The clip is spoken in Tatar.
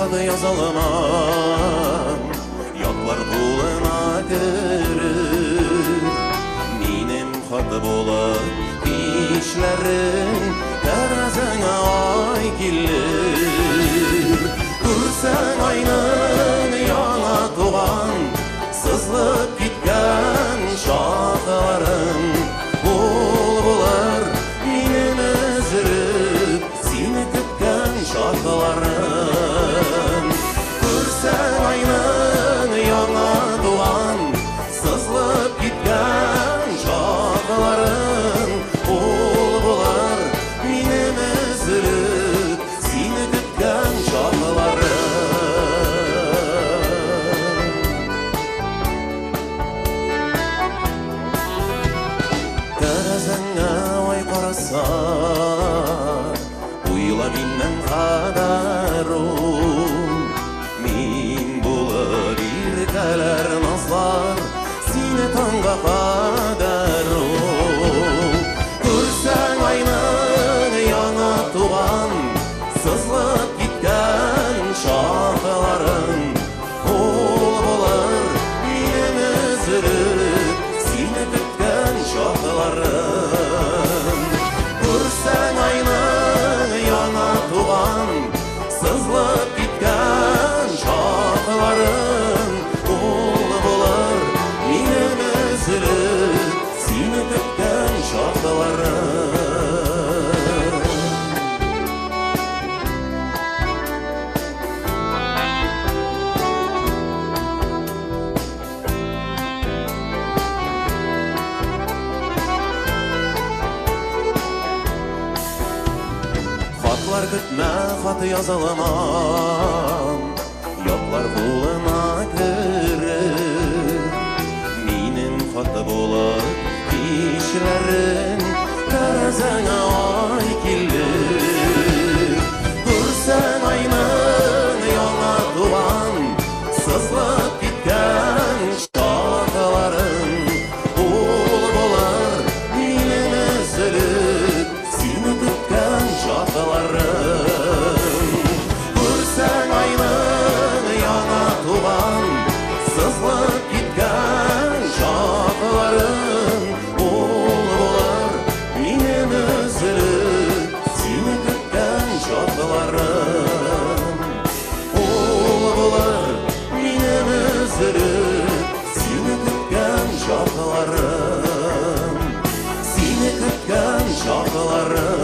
хат язалмам, ятлар кулына керер. Минем хат булып кичләрен тәрәзәңә ай килер. Күрсәң айның яңа туган, сызылып киткән чакларын, ул булыр минем өзелеп сине көткән чакларым. Күрсәң айның яңа туган, сызылып киткән чакларын, ул булыр минем өзелеп сине көткән чакларым. Тәрәзәңә ай караса, уйла миннән кадәр ул. Мин булып иркәләр назлар сине таңга кадәр ул. Күрсәң айның яңа туган, сызылып киткән чакларын, ул булыр минем өзелеп сине көткән чакларым. Күрсәң айның яңа туган, сызылып киткән чакларын, ул булыр минем өзелеп сине көткән чакларым. Хатлар көтмә, хат язаламам, ятлар кулына керер. Минем хат булып кичләрен тәрәзәңә ай килер. Күрсәң айның яңа туган, сызылып киткән чакларын, ул булыр минем өзелеп сине көткән чакларым. Күрсәң айның яңа туган, сызылып киткән чакларын, ул булыр минем өзелеп сине көткән чакларым. Ул булыр минем өзелеп сине көткән чакларым. Сине көткән чакларым.